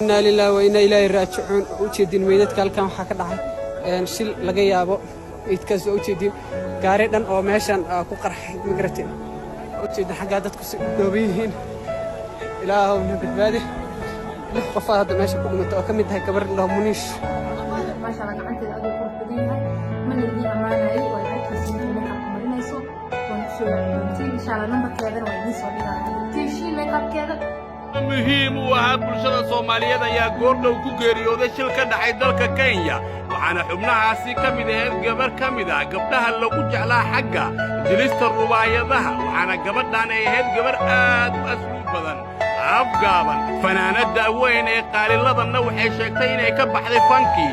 Innaa lilaahi wa innaa ilaahi raajicuun. Oo ujeedin meydadka halkan waxaa ka dhacay shil laga yaabo. Meydkaas waa ujeedin, gaari dhan oo meeshan ku qarxay, ma garateen? Ujeedin xaggaa dadku si u dhooban yihiin. Ilaahow na badbaadi. Lix qofaad hadda meesha ku dhimatay oo ka mid tahay gabar la Muniish. Maasha Allah, gacanteeda aad u qurux badan yahay. Mana idiin ammaanayay, waa arkaysa inay makeup marinayso. Waan kusoo doontiin insha Allah, nambarkeedana waa idiin soo dhigaya tiishii makeupkeeda. Muhiim u ahaa bulshada Soomaaliyeed ayaa goordhow ku geeriyooday shil ka dhacay dalka Kenya, waxaana xubnahaasi ka mid ahayd gabar ka mid ah gabdhaha lagu jeclaa xagga jilista rubaayadaha, waxaana gabadhan ay ahayd gabar aad u asluub badan, afgaaban. Fanaanadda weyn ee qaaliladanna waxay sheegtay inay ka baxday fankii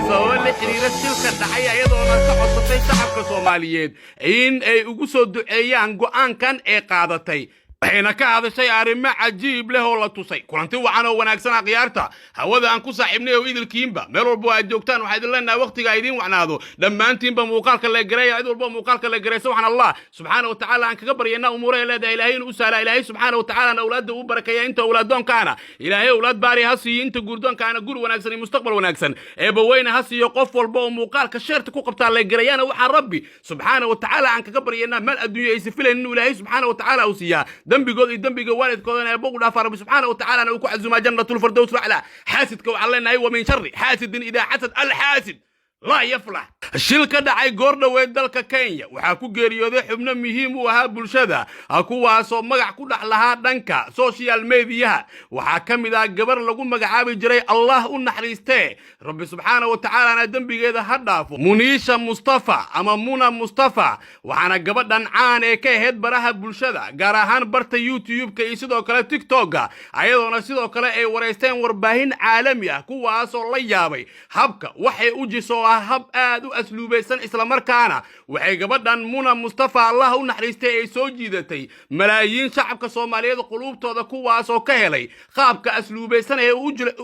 sababo la xidhiira shilka dhacay, ayadoona ka codsatay shacabka Soomaaliyeed in ay ugu soo duceeyaan go'aankan ee qaadatay, waxayna ka hadashay arrimo cajiib leh oo la tusay. Kulanti wacan oo wanaagsan, akhyaarta hawada aan ku saaxiibnay oo idilkiinba, meel walba aad joogtaan, waxaa idin leenahay waqtiga idiin wacnaado dhammaantiinba. Muuqaalka la gareeya, cid walba muuqaalka la garaysa, waxaan Allah subxaana wa tacaala aan kaga baryaynaa umuuraha leedahay Ilaahay inuu u sahlaa. Ilaahay subxaana wa tacaala awlaadda uu barakeeya. Inta awlaaddoonkaana Ilaahay awlaad baari ha siiyo, inta guurdoonkaana guri wanaagsan iyo mustaqbal wanaagsan Eebbaweyne ha siiyo. Qof walba oo muuqaalka share-ta ku qabtaa, la garayaana, waxaa Rabbi subxaana wa tacaala aan kaga baryaynaa meel adduunyo aysa filayn inuu Ilaahay subxaana wa tacaala uu siiyaa, dembigood iyo dembiga waalidkoodana Eebba u dhaafa, Rabbi subxaana wa tacaalana uu ku casumaa jannatulfardows laclaa. Xaasidka waxaan leenahay: wa min shari xaasidin idaa xasad, alxaasid laa yaflax. Shil ka dhacay goor dhoweed dalka Kenya waxaa ku geeriyooday xubno muhiim u ahaa bulshada, kuwaasoo magac ku dhex lahaa dhanka social mediaha. Waxaa ka mid ah gabar lagu magacaabi jiray, Allah u naxariistee, Rabbi subxaana wa tacaalana dembigeeda ha dhaafo, Muniisha Mustafa ama Muna Mustafa. Waxaana gabadhan caan ee ka ahayd baraha bulshada, gaar ahaan barta YouTube-ka iyo sidoo kale TikTok-a, ayadoona sidoo kale ay waraysteen warbaahin caalami ah, kuwaasoo la yaabay habka waxay u jiso oo ah hab aad u asluubaysan. Islamarkaana waxay gabadhan Muna Mustafa, Allah u naxariistay, ay soo jiidatay malaayiin shacabka Soomaaliyeed quluubtooda, kuwaasoo ka helay qaabka asluubaysan ee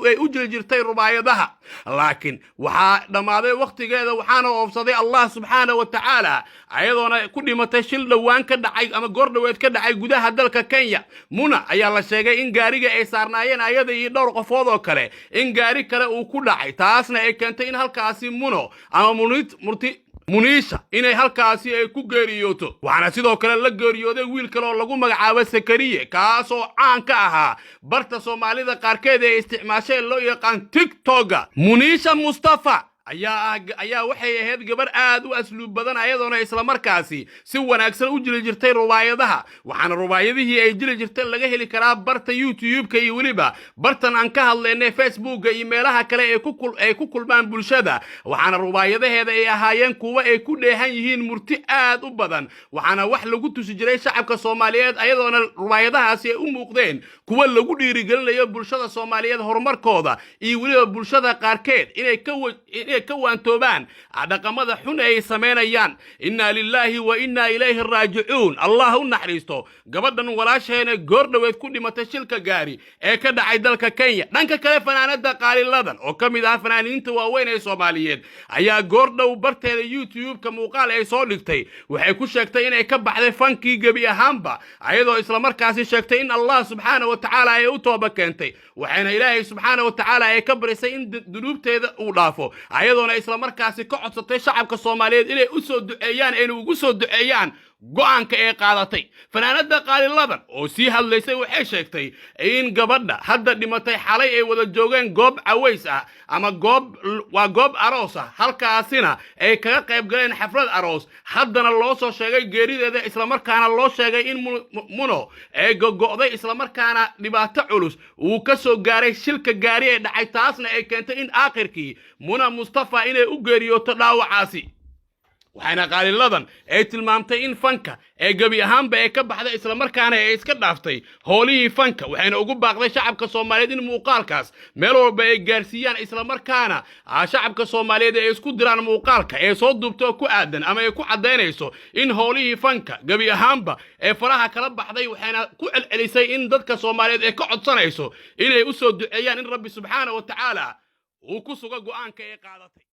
ay u jiri jirtay rubaayadaha. Laakiin waxaa dhammaaday wakhtigeeda, waxaana oobsaday Allah subxaana wa tacaala, ayadoona ku dhimatay shil dhowaan ka dhacay ama goor dhoweed ka dhacay gudaha dalka Kenya. Muna ayaa la sheegay in gaariga ay saarnaayeen ayada iyo dhowr qofood oo kale in gaari kale uu ku dhacay, taasna ay keentay in halkaasi Muno ama Munit Murti Muniisha inay halkaasi ay ku geeriyooto. Waxaana sidoo kale la geeriyooday wiil kale oo lagu magacaabo Sakariye, kaasoo caan ka ahaa barta Soomaalida qaarkeed ee isticmaasheen loo yaqaan TikToka. Muniisha Mustafa ayaa waxay ahayd gabar aad u asluub badan, ayadoona islamarkaasi si wanaagsan u jili jirtay rubaayadaha, waxaana rubaayadihii ay jili jirtay laga heli karaa barta YouTube-ka iyo weliba bartan aan ka hadlaynay Facebooka iyo meelaha kale ee ay ku kulmaan bulshada. Waxaana rubaayadaheeda ay ahaayeen kuwo ay ku dheehan yihiin murti aad u badan, waxaana wax lagu tusi jiray shacabka Soomaaliyeed, ayadoona rubaayadahaasi ay u muuqdeen kuwo lagu dhiirigelinayo bulshada Soomaaliyeed horumarkooda iyo weliba bulshada qaarkeed inay ka waantoobaan dhaqamada xun ay samaynayaan. Innaa lilaahi wa innaa ilayhi raajicuun. Allah u naxariisto gabadhan walaasheena goor dhoweed ku dhimatay shilka gaari ee ka dhacay dalka Kenya. Dhanka kale, fanaanada Qaaliladan oo ka mid ah fanaaniinta waaweyn ee Soomaaliyeed ayaa goor dhow barteeda YouTube-ka muuqaal ay soo dhigtay waxay ku sheegtay inay ka baxday fankii gebi ahaanba, ayadoo islamarkaasi sheegtay in Allah subxaana wa tacaala ay u tooba keentay, waxayna Ilaahay subxaana wa tacaala ay ka barisay in dunuubteeda uu dhaafo, ayadoona islamarkaasi ka codsatay shacabka Soomaaliyeed inay u soo duceeyaan, ayna ugu soo duceeyaan go'aanka ee qaadatay. Fanaanada Qaaliladan oo sii hadlaysay waxay sheegtay in gabadha hadda dhimatay xalay ay wada joogeen goob caways ah ama goob waa goob aroos ah, halkaasina ay kaga qayb galeen xaflad aroos. Haddana loo soo sheegay geerideeda, islamarkaana loo sheegay in Muno ay gogo'day, islamarkaana dhibaato culus uu ka soo gaaray shilka gaari ee dhacay, taasna ay keentay in aakhirkii Muna Mustafa inay u geeriyooto dhaawacaasi. Waxayna Qaaliladan ay tilmaamtay in fanka ee gebi ahaanba ay ka baxday, islamarkaana ay iska dhaaftay howlihii fanka, waxayna ugu baaqday shacabka Soomaaliyeed in muuqaalkaas meel walba ay gaarsiiyaan, islamarkaana shacabka Soomaaliyeed ay isku diraan muuqaalka ee soo duubta oo ku aadan ama ay ku caddaynayso in howlihii fanka gebi ahaanba ee faraha kala baxday. Waxayna ku celcelisay in dadka Soomaaliyeed ay ka codsanayso inay u soo duceeyaan in Rabbi subxaana wa tacaala uu ku sugo go'aanka ay qaadatay.